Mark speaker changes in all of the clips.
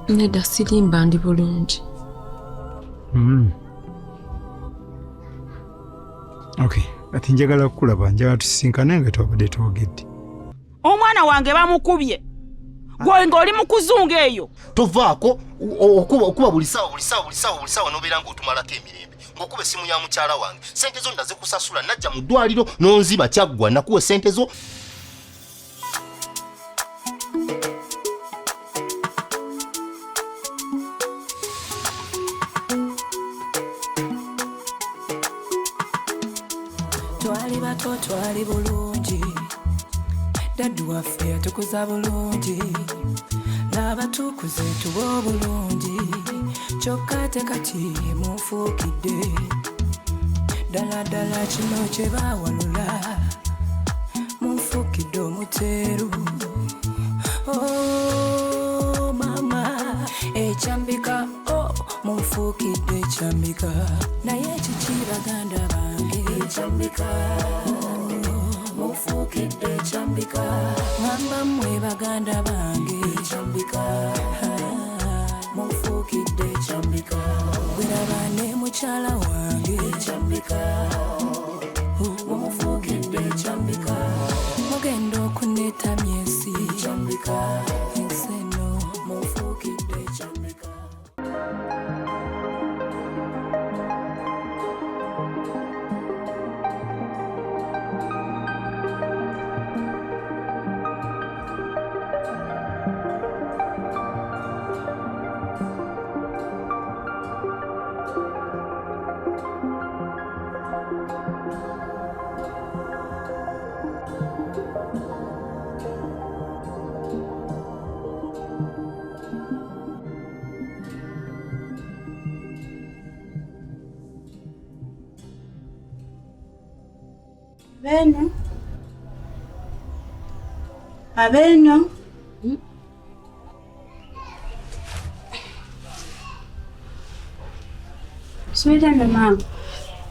Speaker 1: Nedda sirimba ndi bulungi.
Speaker 2: Okay, kati njagala kukulaba, njagala tusisinkane nga twabadde twogedde.
Speaker 3: Omwana wange bamukubye. Gwe ng'oli mu kuzunga eyo.
Speaker 4: Tovaako okuba buli ssaawa buli ssaawa buli ssaawa buli ssaawa n'obeera ng'otumalako emirembe ng'okuba essimu ya mukyala wange. Ssente zo nazikusasula, najja mu ddwaliro n'onziba kyaggwa, nakuwa ssente zo.
Speaker 5: Twali bato twali bulungi, daddu waffe yatukuza bulungi, n'abatukuze tuba obulungi, kyokka ate kati munfuukidde ddala ddala kino kye baawalula, munfuukidde omuteeru. Oh, mama ekyambika, oh, munfuukidde ekyambika, naye kiki baganda bange ekyambika, munfuukidde ekyambika, ŋŋamba mmwe baganda bange ekyambika, munfuukidde ekyambika, bweraba ne mukyala wange ekyambika, mumufuukidde ekyambika, mugenda okuneetamya ensi ekyambika, ensi eno munfuukidde ekyambika.
Speaker 6: Abeno. Abeno. Sweeta no maama.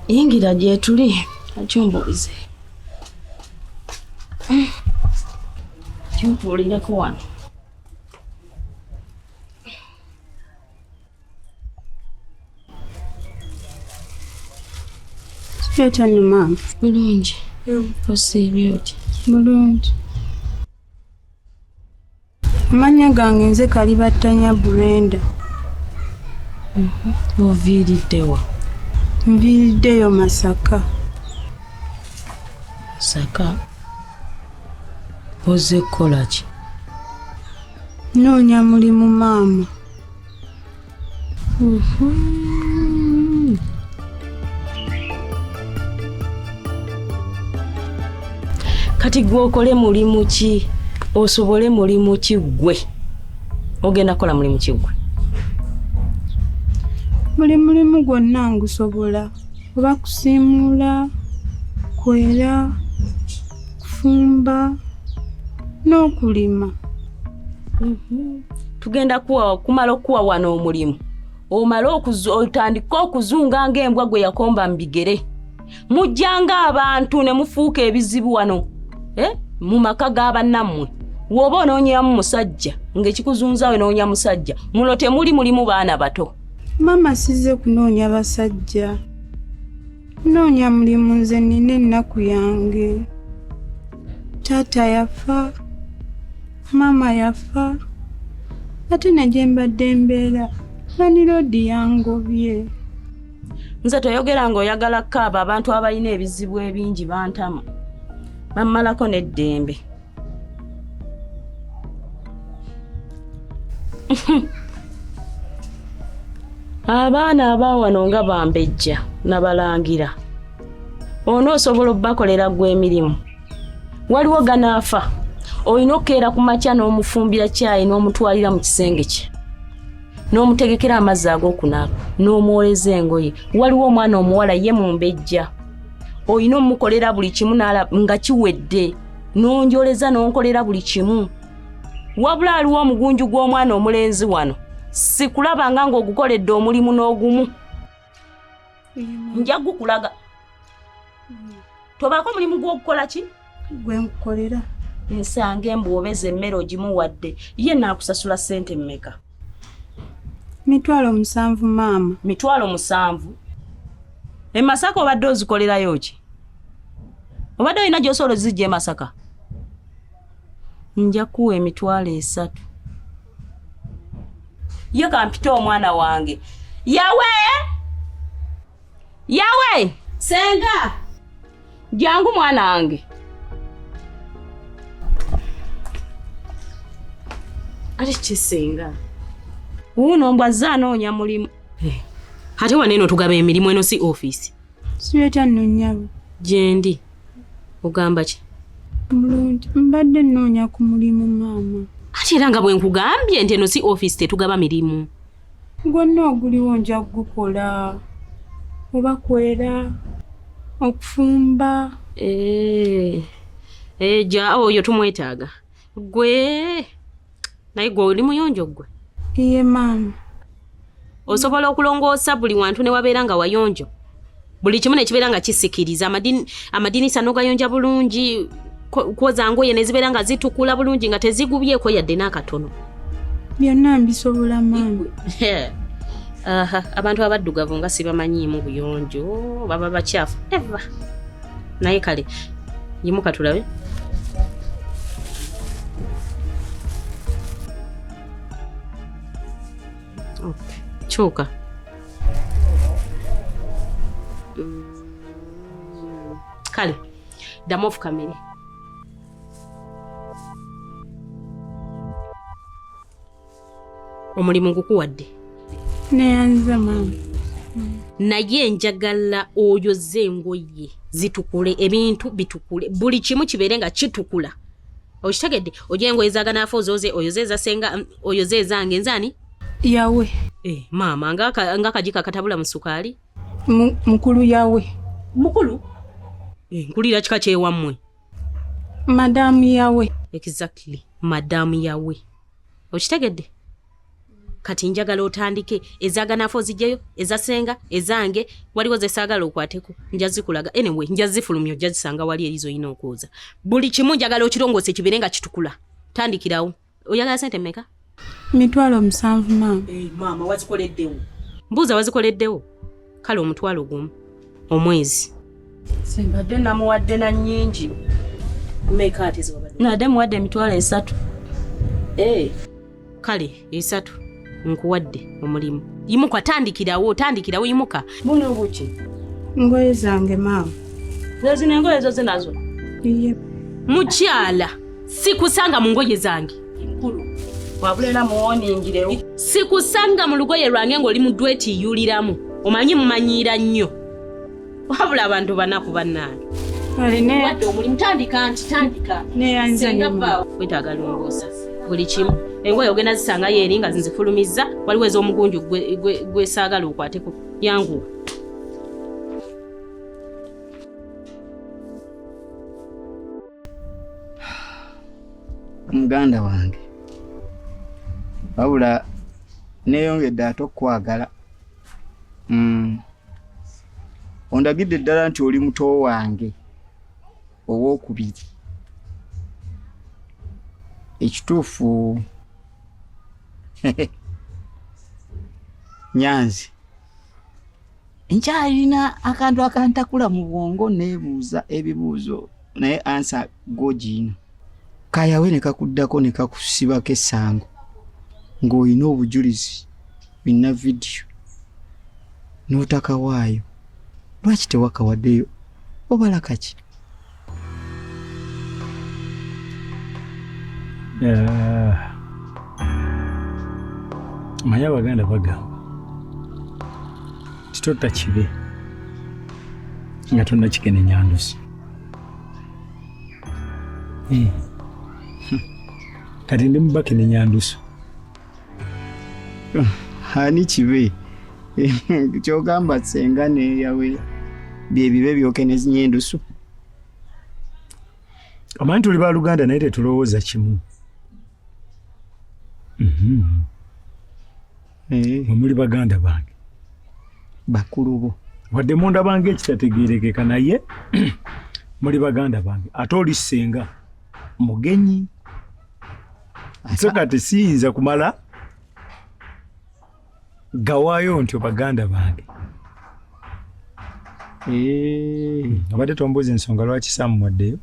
Speaker 1: Yingira gyetuli akyumbuuze. Kyumpuulireko wano.
Speaker 6: Sweeta no maama.
Speaker 1: Bulungi. Osiibye otya?
Speaker 6: Bulungi. Amannya gange nze Kalibattanya Brenda.
Speaker 1: Oviiridde wa?
Speaker 6: Nviiriddeyo Masaka.
Speaker 1: Masaka? Ozze kukola ki?
Speaker 6: Nnoonya mulimu maama.
Speaker 1: Kati gwe okole mulimu ki? Osobole mulimu ki ggwe? Ogenda kukola mulimu ki ggwe?
Speaker 6: Buli mulimu gwonna ngusobola, oba kusiimuula, kwera, kufumba n'okulima.
Speaker 1: Tugenda kumala okukuwa wano omulimu, omale otandike okuzunga ng'embwa gwe yakomba mu bigere. Mujjanga abantu ne mufuuka ebizibu wano mu maka ga bannammwe. W'oba onoonyamu musajja ng'ekikuzunza onoonya musajja, muno temuli mulimu baana bato.
Speaker 6: Maama sizze kunoonya basajja, nnoonya mulimu nze nnina ennaku yange. Taata yafa, maama yafa, ate ne gye mbadde mbeera landiroodi yangobye.
Speaker 1: Nze toyogera ng'oyagala kukaaba, abantu abalina ebizibu ebingi bantama, bammalako n'eddembe. Abaana abaawano nga bambejja nabalangira, onoosobola obbakolera ggwe emirimu. Waliwo ganaafa, olina okukeera ku makya n'omufumbira caayi n'omutwalira mu kisenge kye, n'omutegekera amazzi ag'okunaaba, n'omwoleza engoye. Waliwo omwana omuwala ye mumbejja, olina omukolera buli kimu nga kiwedde, n'onjoleza n'onkolera buli kimu. Wabula aliwo omugunju gw'omwana omulenzi wano, sikulabanga ng'ogukoledde omulimu n'ogumu. Nja gukulaga. Tobaako mulimu gw'okukola ki?
Speaker 6: Gwe nkukolera.
Speaker 1: Nsanga embu obeza emmere ogimuwadde, ye naakusasula ssente mmeka?
Speaker 6: 7,000 maama.
Speaker 1: 7,000. E Masaka obadde ozikolerayo ki? Obadde olina gy'osobola ozijja e Masaka? Nja kuwa 30,000. Ye kampite omwana wange. Yawe! Yawe! Senga! Jangu mwana wange. Ate kisenga. Wuuno mbwazze anoonya mulimu.
Speaker 7: Ate wano eno tugaba emirimu, eno si ofiisi.
Speaker 6: Sireeta nno nnyabo.
Speaker 7: Gyendi. Ogamba ki?
Speaker 6: Mulungi, mbadde nnoonya ku mulimu maama.
Speaker 7: Ate era nga bwe nkugambye nti eno si ofiisi, tetugaba mirimu.
Speaker 6: Gwonna oguliwo nja kugukola. Oba kwera, okufumba.
Speaker 7: Ja oyo tumwetaaga. Gwe naye gwe oli muyonjo gwe?
Speaker 6: Iye maama.
Speaker 7: Osobola okulongoosa buli wantu ne wabeera nga wayonjo. Buli kimu ne kibeera nga kisikiriza. Amadinisa n'ogayonja bulungi, kwoza ngoye ne zibeera nga zitukula bulungi nga tezigubyeko yadde n'akatono.
Speaker 6: Byonna mbisobola maama.
Speaker 7: Aha, abantu abaddugavu nga sibamanyiimu buyonjo, baba bakyafu eva. Naye kale yimuka tulabe. Okay. Kyuka. Kale ddamu ofukamire. Omulimu gukuwadde.
Speaker 6: Neyanza maama.
Speaker 7: Naye njagala oyoze engoye zitukule, ebintu bitukule, buli kimu kibeere nga kitukula. Okitegedde? Ojja engoye z'aganaafa ozoze, oyoze eza ssenga, oyoze ezange. Nze ani?
Speaker 6: Yawe.
Speaker 7: Maama nga akajiko akatabula mu sukaali.
Speaker 6: Mukulu Yawe.
Speaker 7: Mukulu? Nkulira kika kyewammwe.
Speaker 6: Madamu Yawe.
Speaker 7: Exactly, madamu Yawe. Okitegedde? Kati njagala otandike ez'aganaafa ozigyeyo, eza ssenga, ezange, waliwo ze saagala okwateko, nja zikulaga. Anyway, nja zifulumya, ojja zisanga wali eri z'olina okwoza. Buli kimu njagala okirongoose kibeere nga kitukula. Tandikirawo. Oyagala ssente mmeka?
Speaker 6: 7,000 maama.
Speaker 7: Maama wazikoleddewo? Mbuuza wazikoleddewo? Kale 1,000 omwezi.
Speaker 1: Simbadde namuwadde na nnyingi.
Speaker 7: Mmeka ate ze wabadde?
Speaker 1: Nadde muwadde 30,000.
Speaker 7: Kale 3 nkuwadde omulimu. Yimuka, tandikirawo, tandikirawo, yimuka.
Speaker 1: Buno buki?
Speaker 6: Ngoye zange maama.
Speaker 1: Zino engoye zo zinazo?
Speaker 6: Iye.
Speaker 7: Mukyala, sikusanga mu ngoye zange.
Speaker 1: Nkulu. Wabula era muwoningirewo.
Speaker 7: Sikusanga mu lugoye lwange ng'oli mu dwetiyuliramu. Omanyi mumanyiira nnyo. Wabula abantu banaku bannange. Wadde omulimu, tandika nti tandika.
Speaker 6: Neyanza
Speaker 7: Singa
Speaker 6: nnyo.
Speaker 7: bbaawo wetaaga longoosa buli kimu. Engoye ogenda zisangayo eri nga nzifulumizza, waliwo ez'omugunju gwe saagala okwateko. Yanguwa.
Speaker 8: Muganda wange, wabula neeyongedde ate okukwagala. Ondagidde ddala nti oli muto wange owookubiri. Ekituufu Nyanzi, nkyalina akantu akantakula mu bwongo, neebuuza ebibuuzo naye answer gogiina. Kayawe ne kakuddako ne kakusibako essango ng'olina obujulizi bina vidiyo n'otakawaayo, lwaki tewakawaddeyo? Obala kaki?
Speaker 2: Ah. Manyi Abaganda bagamba titotta kibe nga tonnakikenenya ndusu. Eh. Kati ndi mubakenenya ndusu.
Speaker 8: Ani kibe kyogamba? Senga neyawe byebibe byokenezinya endusu?
Speaker 2: Omanyi tuli baluganda naye tetulowooza kimu.
Speaker 8: Eh,
Speaker 2: Mwe muli baganda bange.
Speaker 8: Bakulu bo.
Speaker 2: Wadde mundabanga ekitategeerekeka, naye muli baganda bange. Ate oli ssenga mugenyi, so kati siyinza kumala Gawaayo ntyo baganda bange. Abadde tombuuza ensonga lwaki saamuwaddeyo?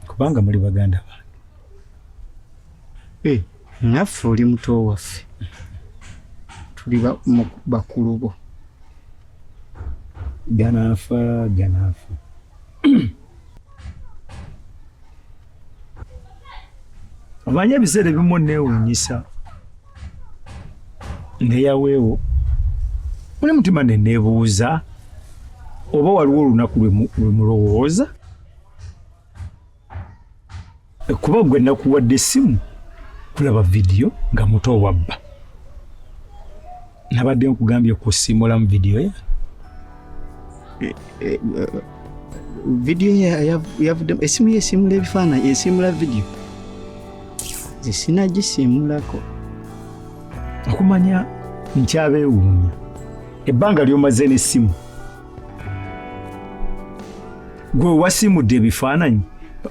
Speaker 2: Kubanga muli baganda bange.
Speaker 8: Naffe oli muto waffe, tuli bakulu bo.
Speaker 2: Ganaafa ganaafa. Omanyi ebiseera ebimu neewuunyisa neyaweewo muli mutima ne neebuuza oba waliwo olunaku lwe mulowooza, kuba gwe nakuwadde essimu kulaba vidiyo nga muto wabba. Nabadde nkugambye kusimulamu vidiyo yange.
Speaker 8: Vidiyo yavuddemu essimu ye esimula ebifaananyi, esimula vidiyo. Nze sinagisimulako.
Speaker 2: Okumanya nkyabeewuunya ebbanga ly'omaze n'essimu, gwe wasimudde ebifaananyi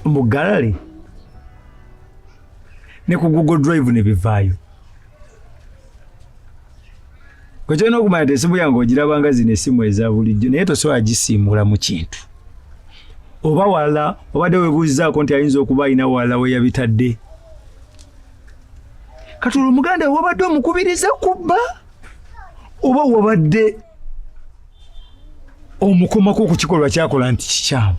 Speaker 2: mu galale ne ku Google Drive ne bivaayo. Gwe kyolina okumanya nti essimu yange ogiraba nga zino essimu eza bulijjo, naye tosobola gisiimula mu kintu. Oba wala obadde weebuuzizaako nti ayinza okuba alina wala we yabitadde. Kati olwo muganda we wabadde omukubiriza kubba oba wabadde omukomako ku kikolwa kyakola nti kikyamu?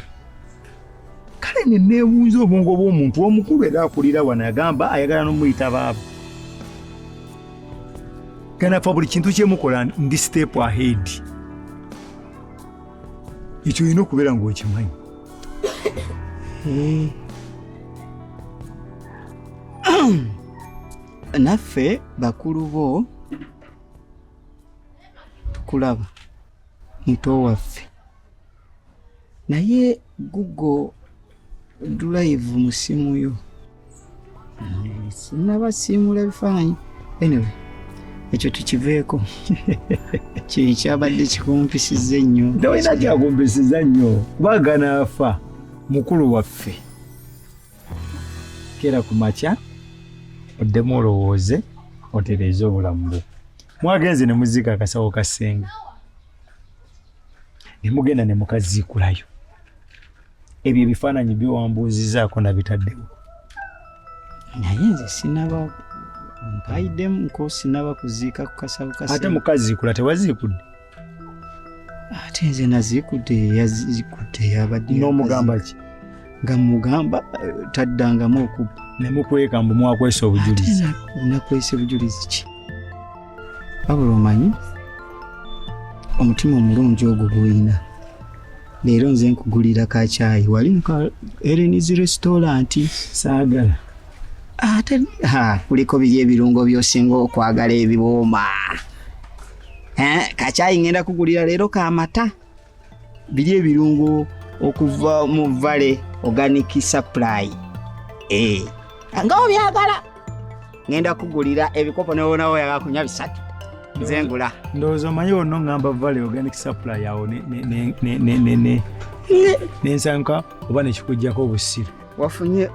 Speaker 2: Kale ne neewuuza obwongo bw'omuntu omukulu era akulira wano agamba ayagala n'omuyita baaba. Ganafa buli kintu kyemukola ndi step ahead. Ekyo olina okubeera ng'okimanyi.
Speaker 8: Naffe bakulu bo tukulaba muto waffe, naye Google Drive mu ssimu yo sinabasiimula bifaananyi. Anyway, ekyo tukiveeko. Kyabadde kikumpisiza ennyo.
Speaker 2: Tewalina kyakumpisiza nnyo kuba ganaafa mukulu waffe. Keera ku makya oddemu olowooze otereeze obulamu bwo. Mwagenze ne muziika akasawo ka ssenga, ne mugenda ne mukaziikulayo. Ebyo ebifaananyi byo wambuuzizaako nabitaddewo.
Speaker 8: Naye nze sinaba mpayiddemu nko sinaba kuziika ku kasawo ka
Speaker 2: Ate
Speaker 8: ssenga.
Speaker 2: mukaziikula tewaziikudde?
Speaker 8: Ate nze naziikudde, yaziikudde yabadde
Speaker 2: N'omugamba ki?
Speaker 8: Nga mugamba taddangamu okubba.
Speaker 2: Ne mukweka mbu mwakwesa obujulizi.
Speaker 8: Ate nakwesa obujulizi ki? Wabula omanyi omutima omulungi ogwo gw'olina. Leero nze nkugulira ka caayi wali mu ka Helen's restaurant.
Speaker 2: Saagala.
Speaker 8: Ate kuliko biri ebirungo by'osinga okwagala ebiwooma. Ka caayi ngenda kugulira leero ka mata. Biri ebirungo okuva mu Valley Organic Supply. Nga obyagala. Ngenda kugulira ebikopo ne wona oyagala kunywa bisatu. Nze ngula.
Speaker 2: Ndowooza omanyi wonna oŋŋamba Valley Organic Supply awo nensanka oba nekikuggyako obusiru.
Speaker 8: Wafunye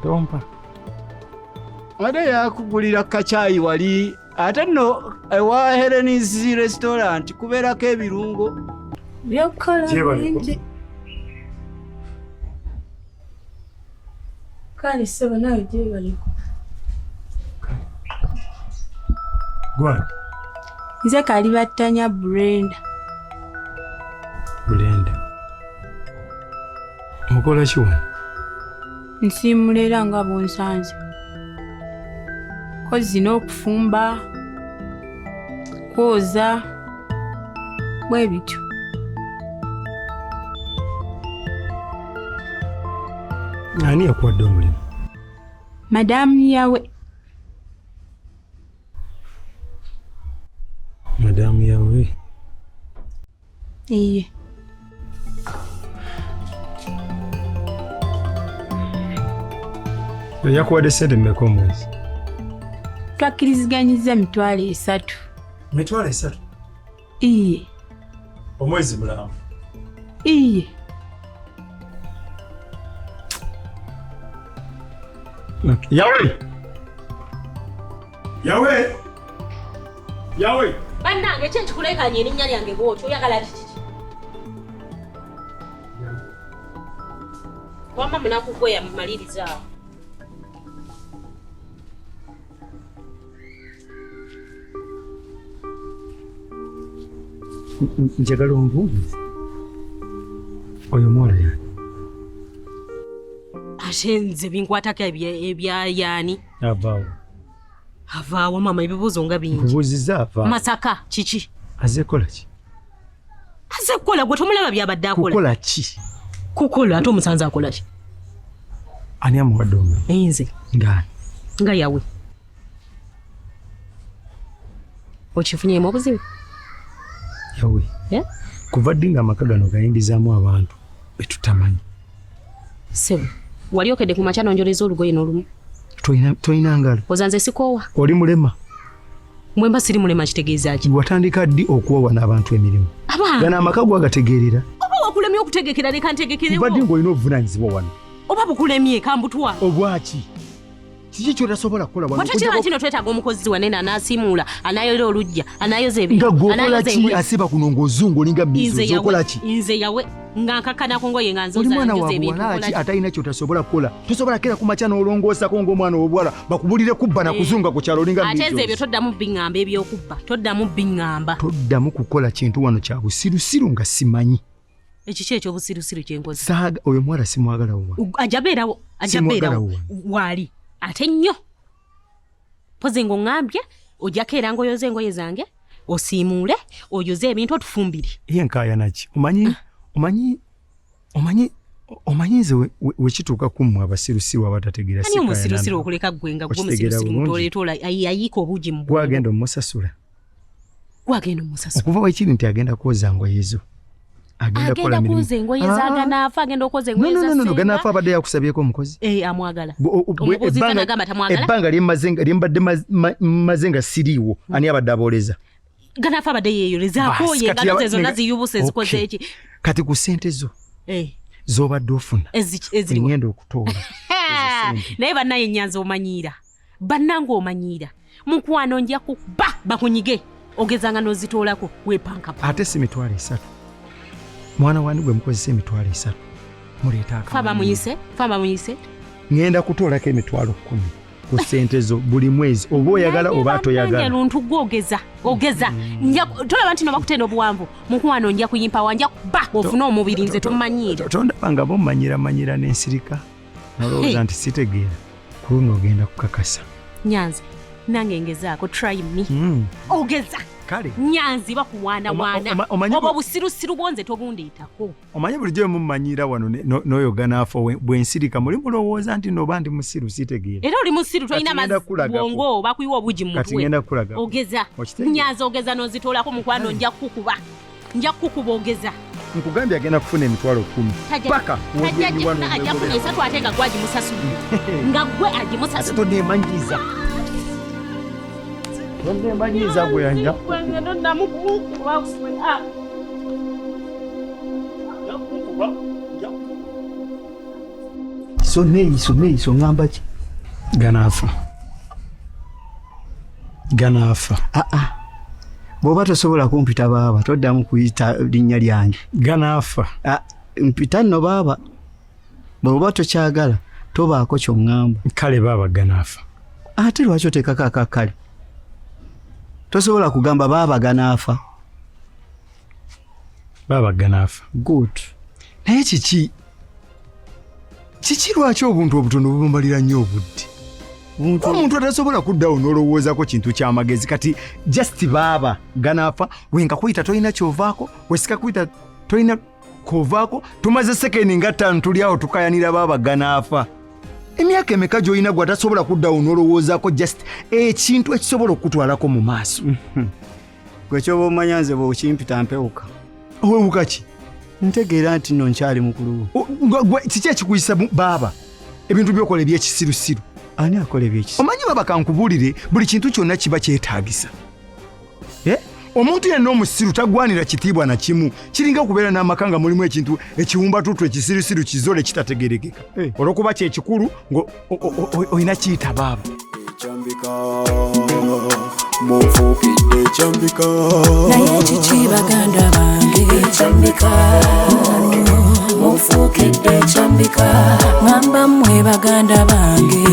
Speaker 2: tompa.
Speaker 8: Ate yakugulira kacaayi wali ate nno ewa Helen's restaurant kubeerako ebirungo.
Speaker 6: Byokukola
Speaker 2: Gyebaleko.
Speaker 6: bingi. Kale ssebo naawe gyebaleko.
Speaker 2: Gwan.
Speaker 6: Nze Kalibattanya Brenda.
Speaker 2: Brenda. Okola ki wano?
Speaker 6: Nsiimula era nga bw'onsanze. Kozzi n'okufumba, kwoza, bwe bityo.
Speaker 2: Ani yakuwadde omulimu?
Speaker 6: Madaamu Yawe.
Speaker 2: Madaamu Yawe?
Speaker 6: Iye.
Speaker 2: Yakuwadde ssente mmeka omwezi?
Speaker 6: Twakkiriziganyizza 300,000.
Speaker 2: 300,000?
Speaker 6: Iye.
Speaker 2: Omwezi mulamba?
Speaker 6: Iye.
Speaker 2: Yawe! Yawe! Yawe.
Speaker 7: Bannange ki ekikulekanya erinnya lyange bw'otyo oyagala kiki? Wamma munaku gwe yamumaliriza awo.
Speaker 2: Njagala onbuulize. Oyo omuwala yani?
Speaker 7: Ate nze binkwatako ebya yaani?
Speaker 2: Avaawo.
Speaker 7: Avaawo maama ebibuuzo nga bingi.
Speaker 2: Nkubuuzizza avaawo.
Speaker 7: Masaka kiki?
Speaker 2: Azze kukola ki?
Speaker 7: Azze kukola gwe tomulaba by'abadde akola.
Speaker 2: Kukola ki?
Speaker 7: Kukola ate omusanze akola ki?
Speaker 2: Ani amuwadde omulimu?
Speaker 7: Nze.
Speaker 2: Ng'ani?
Speaker 7: Nga yawe. Okifunyeemu obuzibu?
Speaker 2: Yawe.
Speaker 7: Yeah?
Speaker 2: Kuva ddi ng'amaka gano gayingizaamu abantu be tutamanyi?
Speaker 7: Ssebo, wali okedde ku makya n'onjoleza olugoye n'olumu?
Speaker 2: Tolina ngalo.
Speaker 7: Oza nze sikoowa.
Speaker 2: Oli mulema.
Speaker 7: Mwe mba siri mulema kitegeeza ki?
Speaker 2: Watandika ddi okuwa wano abantu emirimu?
Speaker 7: Abange.
Speaker 2: Gano amaka gwagategeerera.
Speaker 7: Oba wakulemye okutegekera leka ntegekerewo.
Speaker 2: Kuva ddi ng'olina obuvunaanyizibwa wano?
Speaker 7: Oba bukulemye kambutwala.
Speaker 2: Obwaki? Kiki ky'otasobola kukola wano?
Speaker 7: Watakira kino twetaaga omukozi wanene anaasiimuula, anayolera oluggya, anayoza ebintu.
Speaker 2: Nga gw'okola ki asiba kuno ng'ozungu olinga mizi okola ki?
Speaker 7: Nze yawe nga nkakkana ku ngoye nga nzoza
Speaker 2: Oli mwana
Speaker 7: njoza
Speaker 2: wa
Speaker 7: ebintu
Speaker 2: buwala
Speaker 7: nkola
Speaker 2: ki
Speaker 7: ki?
Speaker 2: atalina ky'otasobola kukola? Tosobola kera ku makya n'olongoosako ng'omwana ow'obuwala bakubulire kubba na kuzunga ku kyalo olinga
Speaker 7: Ate nze ebyo
Speaker 2: mizi.
Speaker 7: toddamu biŋŋamba eby'okubba, toddamu biŋŋamba.
Speaker 2: Toddamu kukola kintu wano kya busirusiru nga simanyi.
Speaker 7: Ekiki eky'obusirusiru kye nkoze?
Speaker 2: Saaga oyo muwala simwagala wa.
Speaker 7: Ajja beerawo, ajja
Speaker 2: Simwagala
Speaker 7: beerawo. Waali ate nnyo. Mpozi ng'oŋŋambye ojja keera ng'oyoza engoye zange, osiimuule, oyoze ebintu otufumbire.
Speaker 2: Ye nkaayana ki? Omanyi nze we kituuka ku mmwe abasirusiru abatategeera
Speaker 7: Ani
Speaker 2: sikaayana
Speaker 7: omusirusiru
Speaker 2: nabo.
Speaker 7: okuleka ggwe nga ggwe
Speaker 2: Okitegeera
Speaker 7: omusirusiru
Speaker 2: bulungi.
Speaker 7: mutooletola ayiika obuugi mu bwongo.
Speaker 2: Gwagenda omusasula.
Speaker 7: Gwagenda omusasula.
Speaker 2: Okuva wekiri nti agenda kwoza ngoye zo. Agenda kukola
Speaker 7: Agenda
Speaker 2: mirimu.
Speaker 7: kwoza engoye za Ganaafa, agenda okwoza
Speaker 2: No,
Speaker 7: engoye
Speaker 2: no,
Speaker 7: za
Speaker 2: no, no,
Speaker 7: Ssenga.
Speaker 2: Ganaafa abadde yakusabyeko omukozi.
Speaker 7: Amwagala.
Speaker 2: Omubuuzi
Speaker 7: n'agamba tamwagala.
Speaker 2: Ebbanga lyembadde maze nga siriiwo, ani abadde abooleza?
Speaker 7: Ganaafa abadde yeeyoleza
Speaker 2: Basi,
Speaker 7: akooye
Speaker 2: kati
Speaker 7: engalo ze zonna ziyubuse zikoze
Speaker 2: Okay.
Speaker 7: eki.
Speaker 2: Kati ku ssente zo z'obadde ofuna
Speaker 7: Eziriwa?
Speaker 2: ngenda okutoola.
Speaker 7: Naye bannaye ennyanza omanyiira, bannange omanyiira, mukwano nja kukuba bakunyige ogezanga n'ozitoolako weepankapa.
Speaker 2: Ate si 30,000. Mwana wani gwe mukozesa 30,000 muleeta
Speaker 7: Fa bamuyise, fa bamuyise.
Speaker 2: Ngenda kutoolako 10,000 ku ssente zo buli mwezi oba oyagala oba
Speaker 7: Bannange
Speaker 2: toyagala.
Speaker 7: luntu gwe ogeza ogeza tolaba nti no bakutenda obuwanvu, mukwano nja kuyimpawa nja kuba ofune omubiri nze tomanyiira.
Speaker 2: Tondaba nga bommanyiramanyira n'ensirika nolowooza nti sitegeera. Ku luno ogenda kukakasa.
Speaker 7: Nyanzi nange ngezaako, try me. Ogeza.
Speaker 2: Kale.
Speaker 7: Nyanzi bakuwaanawaana. Obwo obusirusiru bwo nze tobundeetako.
Speaker 2: Omanyi bulijjo mummanyiira wano n'oyo Ganaafa bwe nsirika muli mulowooza nti noba ndi musiru sitegeera.
Speaker 7: Era oli musiru tolina
Speaker 2: Kati ngenda kukulagako.
Speaker 7: bwongo bakuyiwa obugi mu
Speaker 2: Kati
Speaker 7: mutwe.
Speaker 2: ngenda kukulagako.
Speaker 7: Ogeza.
Speaker 2: Okitegeera?
Speaker 7: Nyanzi ogeza n'ozitoolako mukwano nja kukukuba. Nja kukukuba ogeza.
Speaker 2: Nkugambye agenda kufuna 10,000. Paka
Speaker 7: Tajja gifuna, ajja kufuna 3 ate nga gwe agimusasudde. Nga gwe agimusasudde.
Speaker 2: Toneemanyiiza. Toneemanyiiza gwe anja.
Speaker 7: Toddamu kunkuba gwe. Ah.
Speaker 8: So neeyiso neeyiso ŋŋamba ki?
Speaker 2: Ganaafa. Ganaafa.
Speaker 8: Aa, bw'oba tosobola kumpita baaba toddamu kuyita linnya lyange.
Speaker 2: Ganaafa.
Speaker 8: Mpita nno baaba, bw'oba tokyagala tobaako ky'oŋŋamba.
Speaker 2: Kale baaba Ganaafa.
Speaker 8: Ate lwaki oteekako akakkale? Tosobola kugamba baaba Ganaafa.
Speaker 2: Baaba Ganaafa.
Speaker 8: Good.
Speaker 2: Naye kiki lwaki obuntu obutono bubumalira nnyo obudde? Omuntu atasobola kuddawo n'olowoozaako kintu ky'amagezi kati just baaba Ganaafa wenkakuyita tolina kyovaako, wesikakuyita tolina kovaako, tumaze sekendi nga 5 tuli awo tukayanira baaba Ganaafa. Emyaka emeka gy'olina gwe atasobola kuddawo n'olowoozaako just ekintu ekisobola okukutwalako mu maaso?
Speaker 8: Gwe kyoba omanya nze bw'okimpita mpewuka.
Speaker 2: Owewuka ki?
Speaker 8: Ntegeera nti nno nkyali mukulu
Speaker 2: wo. Kiki ekikuyisa baaba ebintu by'okola ebyekisirusiru?
Speaker 8: Ani akola ebyekisiru?
Speaker 2: Omanyi baba kankubuulire buli kintu kyonna kiba kyetaagisa. Omuntu yenna omusiru tagwanira kitiibwa na kimu. Kiringa okubeera n'amaka nga mulimu ekintu ekiwumbatutu ekisirusiru kizole kitategerekeka. Olw'okuba kyekikulu olina kiyita baaba.
Speaker 9: Ekyambika munfuukidde. Ekyambika.
Speaker 5: Naye kiki baganda bange? Ekyambika. Munfuukidde ekyambika. Ŋŋamba mmwe baganda bange.